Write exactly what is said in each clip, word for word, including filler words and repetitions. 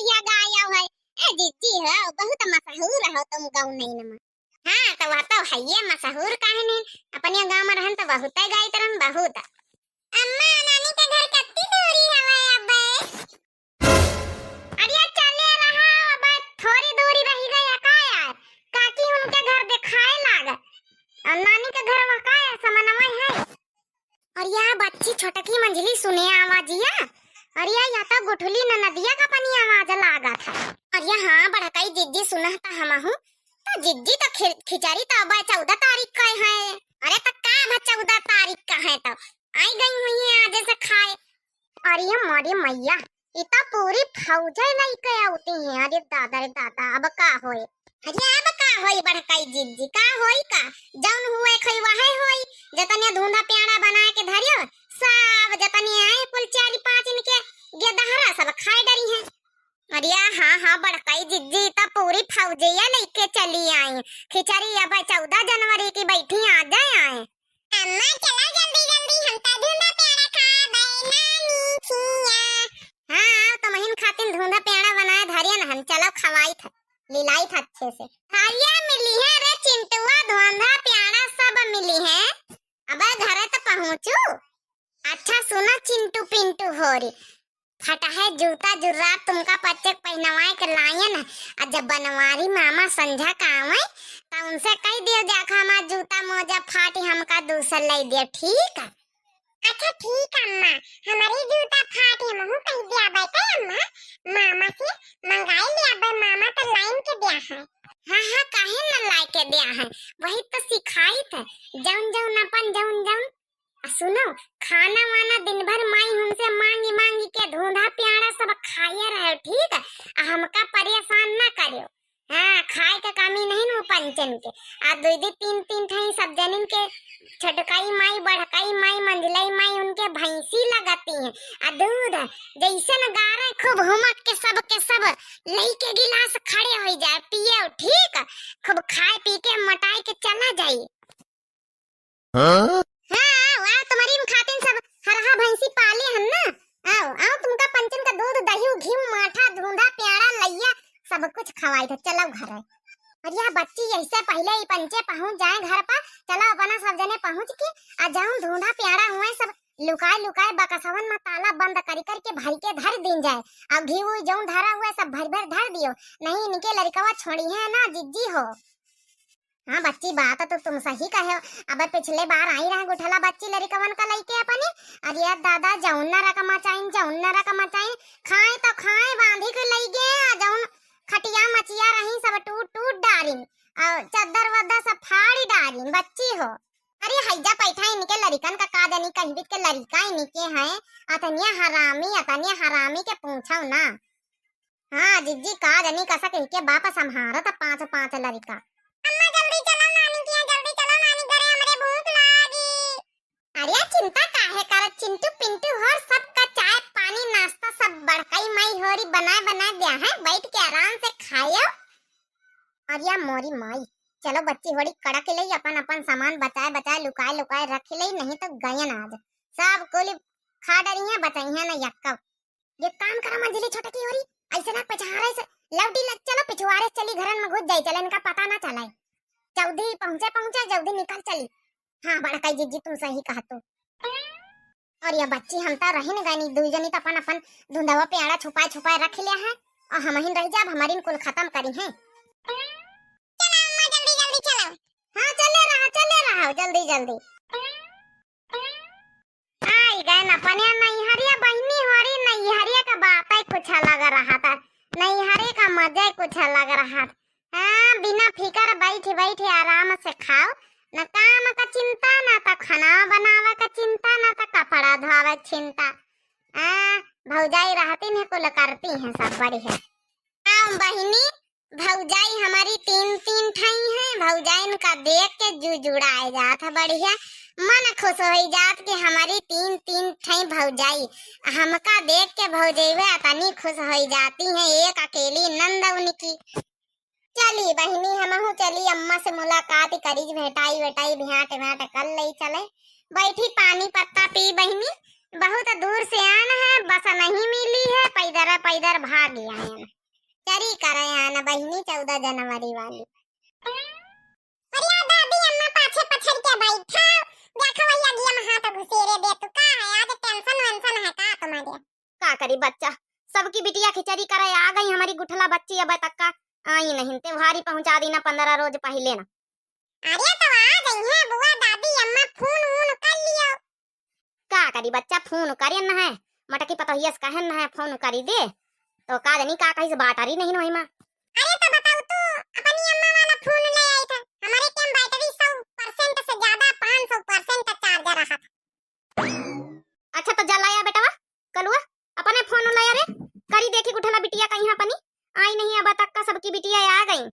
या गायो है। ए जिज्जी हो, बहुत मशहूर हो तुम गौनैन मा। हाँ, तो वह तो है ये मशहूर काहे नहीं, अपने गाँव मा रहन तो बहुत गाइत रहन, बहुत। अम्मा, नानी के घर कत्ती दूरी हवे अबे? अरे चले रहा, अब थोड़ी दूरी रही गई है का यार? काकी उनके घर देखाए लाग। और नानी के घर वह का है, समनवा है। अरे या बच्ची छोटकी मंझली सुने आवाजिया। अरे या, या तो गुठली ननदिया का पनी आवाज लागा था। अरे या हाँ, बड़कई जिज्जी सुनह त हमहू। तो जिज्जी तो खि-, खिचड़ी तो अब चौदह तारीख का है। अरे तो का अब चौदह तारीख का है तो आई गई हुई है आज से खाए। अरे मोरी मैया, ई तो पूरी फौजे लइके आवती हैं। अरे दादा रे दादा, अब का होए? अरे अब का होई बड़कई जिज्जी, का होई का? जौन हुए खई वहे होई। जतने धुंधा प्याड़ा बनाए के धरियो, सब जतने आए कुल चारी पाँच इनके गेदहरा सब खाए डरी हैं। अरे हाँ हाँ बड़कई जिज्जी, ई तो पूरी फौजिया लइके चली आई। खिचड़ी अब चौदह जनवरी की बैठी आ जाए आए। अम्मा, चलो जल्दी जल्दी, हम तो धुंधा प्याड़ा खाबे नानी खिया। हाँ, आओ, तुमहिन खातिन धुंधा प्याड़ा बनाए धरियन हन, चलो खवाई था, लिलाई था अच्छे से। थारिया मिली है रे चिंटुआ, धुंधा प्याड़ा सब मिली है। अबे घरे तो पहुँचू। अच्छा सुनो चिंटू पिंटू होरी, फटा है जूता जुर्राब तुमका पच्चे के पहिनवाए के लायन है। आ जब बनवारी मामा संझा का आवे, त उनसे कह दियो, जाखा हमार जूता मोजा फाटी, हमका दूसर लाई दियो, ठीक है? अच्छा ठीक है अम्मा, हमारी जूता फाटी, हमहू कह दिया बेटे अम्मा, मामा से मंगाई लिया बे, मामा तो लाइन के दिया है। हाँ हाँ, काहे न लाई के दिया है, वही तो सिखाई थे, जौन जौन अपन जौन जौन आ सुनो, खाना वाना दिन भर माई हमसे मांगी मांगी के धुंधा प्याड़ा सब खाए रहे, ठीक है? आ हमका परेशान ना करियो। हाँ, खाए के कमी नहीं न पंचन के। आ दुई दुई तीन तीन ठाई सब जनिन के छोटकाई माई, बड़काई माई, मंझलाई माई उनके भैंसी लगती हैं। आ दूध जैसे न गारे खूब हुमक के सब के सब लइके गिलास खड़े हो जाए, पियो, ठीक? खूब खाए पी के मोटाई के चला जाई। हाँ? हाँ, आओ, आओ, तुम्हारी खातिन सब हरहा भैंसी पाले हन ना। आओ, आओ, तुमका पंचन का दूध, दही, घी, माठा, धुंधा, प्याड़ा, लइया, सब कुछ खवाई था। चलो घर है। और यह बच्ची यही से पहले ही पंचे पहुँच जाए घर पर। चलो अपना सब जने पहुँच के आ जाऊँ, धुंधा प्याड़ा हुए सब लुकाए लुकाए बकसवन में ताला बंद करी करके भर के धर दीन जाए। और घी उई जौन धरा हुए सब भर भर धर दियो, नहीं इनके लड़कवा छोड़ी है ना जिज्जी हो। हाँ बच्ची, बात तो तुम सही कहे हो। अब पिछले बार आई रहे गुठला बच्ची लड़िकवन का लइके अपनी, अरे दादा, जौन न रकमा चाहिन, जौन न रकमा चाहिन, खाए तो खाए, बांधी के लई गए, आ जौन खटिया मचिया रही सब टूट टूट डारिन, और चद्दर वद्दर सब फाड़ी डारिन, बच्ची हो। अरे हैजा पैठा इनके लड़िकन का, का जानी कहीं बीत के लड़िका इनके हैं, अतनिया हरामी, अतनिया हरामी के पूछो ना। हाँ जिज्जी, का जानी कसा कह के बाप संभारत पाँच पाँच लड़िका। अम्मा जल्दी चलो नानी के यहाँ, जल्दी चलो नानी घरे, हमरे भूख लागी। अरे चिंता काहे करत चिंटू पिंटू हो, सबका चाय पानी नाश्ता सब बड़कई माई होरी बनाए बनाए दिया है, बैठ के आराम से खायो। अरे मोरी माई, चलो बच्ची होरी कड़क ले, अपन अपन सामान बचाए बचाए लुकाए लुकाए रख ले, नहीं तो गयन आज सब कुल खा डरी है, बचाई है ना यक्का। एक काम करा मंझली छोटकी होरी, ऐसे ना पचहारे से लौटी लग चलो, पिछुआरे से चली घरन में घुस जाई, चले इनका पता ना चलाए। जल्दी पहुँचे पहुँचे जल्दी निकल चली। हाँ बड़काई जिज्जी तुम सही कहा तू। और ये बच्ची हम तो रही न गनी, दुई जनी तो अपन अपन धुंधवा प्याड़ा छुपाए छुपाए रख लिया है और हम ही रह जाब, हमारी कुल खत्म करी है। चलो अम्मा जल्दी जल्दी चलो। हाँ चले रहा चले रहा जल्दी जल्दी। आई गए न अपने नैहरिया बहिनी होरी, नैहरिया का बात ही कुछ अलग रहा था, नैहरे का मजा ही कुछ अलग रहा था। हाँ, बिना फिकर बैठ बैठ आराम से खाओ, न काम का चिंता, न तो खाना बनावे का चिंता, न तो कपड़ा धोवे का चिंता। हाँ, भौजाई रहती न कुल करती हैं सब बढ़िया। हाँ बहिनी, भौजाई हमारी तीन तीन ठई हैं, भौजाइन का देख के जू जुड़ाए जात है बढ़िया, मन खुश होई जात कि हमारी तीन तीन ठई भौजाई, हमका देख के भौजैवे अतनी खुश होई जाती हैं, एक अकेली नंद उनकी। चली बहिनी, हमहू चली, अम्मा से मुलाकात करी, भेंटाई वेटाई, भेंट वेंट कर ले चले। बैठी पानी पत्ता पी बहिनी, बहुत दूर से आन है, बस नहीं मिली है, पैदर पैदर भाग आयन। चरी करे आन बहिनी चौदह जनवरी वाली। अरे दादी अम्मा पाछे पछड़ के बैठा, देखो वही अगिया में हाथ घुसेरे दे तू, का है आज tension वेंशन है का तुम्हारे? का करी बच्चा, सबकी बिटिया खिचड़ी करे आ गई, हमारी गुठला बच्ची अब तक का आई नहीं, त्योहारी पहुंचा दी ना पंद्रह रोज पहले ना। अरे तो आ गई है बुआ दादी अम्मा, फोन वोन कर लियो। का करी बच्चा, फोन करे न है, मटकी पतोहिया से कहे न है फोन करी दे, तो का जानी का कही से battery नहीं न वही मा। अरे तो बताओ तू, अपनी अम्मा वाला फोन ले आई था, हमारे टाइम battery सौ percent से ज्यादा, पाँच सौ percent charge रहा था। अच्छा तो जा लाया बेटवा, कलुआ, अपने फोन लाया रे, करी देखी गुठला बिटिया कहीं अपनी, आई नहीं अब तक का सबकी बिटिया आ गई।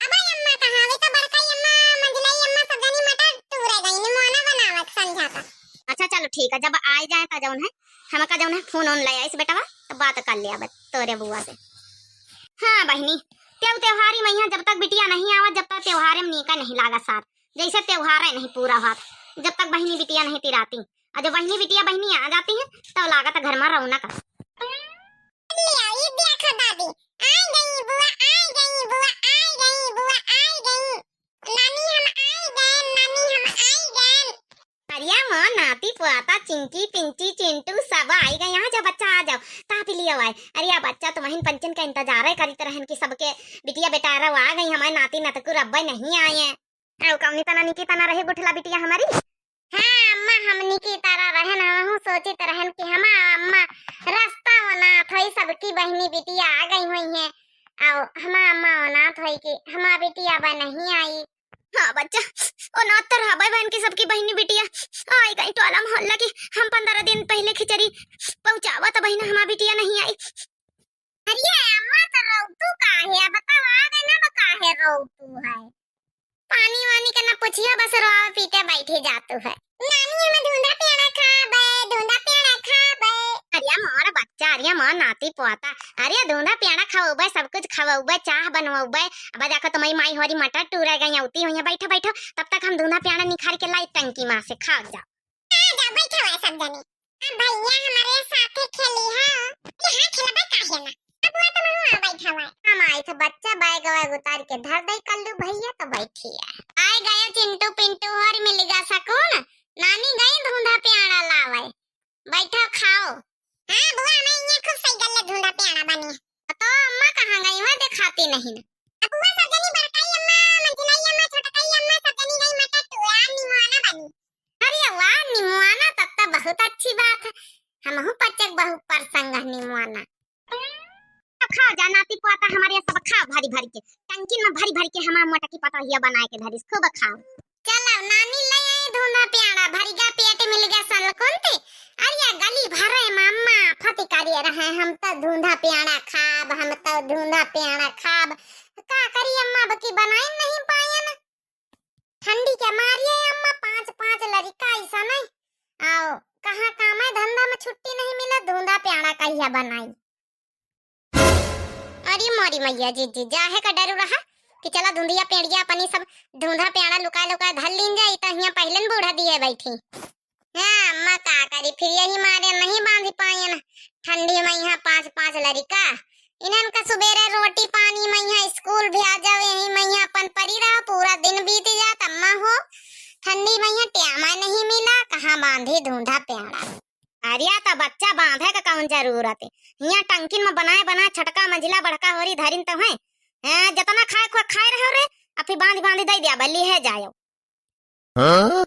अबे अम्मा कहाँ, वे तो बड़काई अम्मा, मंझलाई अम्मा सब जनी मटर टूरे गई, निमोना बनावत संझा का। अच्छा चलो ठीक है, जब आ जाए तो जौन है, हमका जौन है फोन ओन ले आइस बेटवा, तो बात कर लिया बत तोरे बुआ से। हाँ बहिनी, तेउ त्योहारी मैया जब तक बिटिया नहीं आवा, जब तक त्योहारे में नीका नहीं लागा साथ, जैसे त्योहार नहीं पूरा हुआ, जब तक बहिनी बिटिया नहीं तिराती, और जब बहिनी बिटिया बहिनी आ जाती है, तब लागत घर में रौनक। ले आई देखो दादी, आ गई बुआ, आ गई बुआ, आ गई बुआ, आ गई। नानी हम आई गए, नानी हम आई गए। अरे माँ, नाती पोता चिंकी पिंची चिंटू सब आई गए। यहाँ जाओ बच्चा, आ जाओ, तापी लियो आए। अरे या बच्चा, तुम्हें पंचन का इंतजार है करीत रहन कि सबके बिटिया बेटा रहो आ गई, हमारे नाती नतकू रब्बे नहीं आए हैं। आओ कौनी तना निकी तना रहे गुठला बिटिया हमारी। हाँ अम्मा, हमनी की तरह रहन, हमहू सोचित रहन कि हमार अम्मा रास्ता ओनात होई, सबकी बहिनी बिटिया आ गई हुई हैं, और हमार अम्मा ओनात होई कि हमार बिटिया बा नहीं आई। हाँ बच्चा, ओनात तो रहबे बहन की सबकी बहिनी बिटिया आई गई, टोला मोहल्ला की हम पंद्रह दिन पहले खिचड़ी पहुँचावा तो बहिना हमार बिटिया नहीं आई। अरे अम्मा, तो रोतू काहे? अब बताओ, आ गए ना, तो काहे रोतू है? पानी वानी का ना पूछियो, बस रोवे पीटे बैठे जातू है। नानी, हम धुंधा पेड़ा खाबे, धुंधा पेड़ा खाबे। अरे मोर बच्चा, अरे मोर नाती पोता, अरे धुंधा पेड़ा खवौबे, सब कुछ खवौबे, चाह बनवौबे। अब देखो तुम्हारी माई होरी मटर टूरे गई, उती हुई है, बैठो बैठो, तब तक हम धुंधा पेड़ा निखार के लाई टंकी मा से, खाओ जाओ। आ जाओ, बैठो है सब जने। अब भैया हमारे साथे खेली है। अरे हाँ, खेलबे काहे ना। अब वो तो मनुआ बैठा हुआ है। हम आई थे बच्चा, बैग वैग उतार के धर दे कल्लू भैया तो बैठी है। आए गए चिंटू पिंटू और मिल गया सकून। नानी गई धुंधा प्याड़ा लावे। बैठो खाओ। हाँ बुआ, हमें यहाँ खूब सही गल्ले धुंधा प्याड़ा बनी। तो अम्मा कहाँ गई? वह दिखाती नहीं ना। अब बुआ सब जनी बड़काई अम्मा, मंझलाई अम्मा, छोटकाई अम्मा सब जनी गई मटर टूरा निमोना बनी। अरे वाह निमोना, तब तो बहुत अच्छी बात है। हमहू पचक बहुत परसंग है निमोना। तो खाओ जा नाती पोता हमारे सब खाओ भरी भरी के, टंकी में भरी भरी के हमार मोटकी पतोहिया बनाए के धरिस, खूब खाओ। चलो नानी ले आई धुंधा प्याड़ा, भरिगा पेट मिल गया सलकुन ती। अरे गली भरे मामा फतिकारी रहे, हम तो धुंधा प्याड़ा खाब, हम तो धुंधा प्याड़ा खाब। का करी अम्मा, अब की बनाई नहीं पायन। ठंडी के मारिए अम्मा, पाँच पाँच लड़िका ऐसा नहीं। आओ, कहाँ काम है धंधा में छुट्टी नहीं मिला, धुंधा प्याड़ा कहिया बनाई। अरे मोरी मैया जी, जी, जाहे का डरू रहा कि चला धुंधिया पेड़िया अपनी सब धुंधा प्याड़ा लुकाए लुकाए धर लीन जाई, तो हियाँ पहले न बूढ़ा दिए बैठी। हाँ, अम्मा का करी, फिर यही मारे नहीं बांधी पायन। ठंडी में यहाँ पाँच पाँच लड़िका, इन्हन का सुबेरे रोटी पानी में यहाँ स्कूल भेजो, यही में यहाँ अपन परी रहो, पूरा दिन बीत जात। अम्मा हो, ठंडी में यहाँ ट्यामा नहीं मिला, कहाँ बांधी धुंधा प्याड़ा। अरे तो बच्चा बांधे का कौन जरूरत है, यहाँ टंकिन में बनाए बनाए छोटका मंझिला बड़का होरी धरिन तो है। हैं, जतना खाए को खाए रहो रे, अभी बांध बांध दे दिया, बल्ली है जायो। हाँ?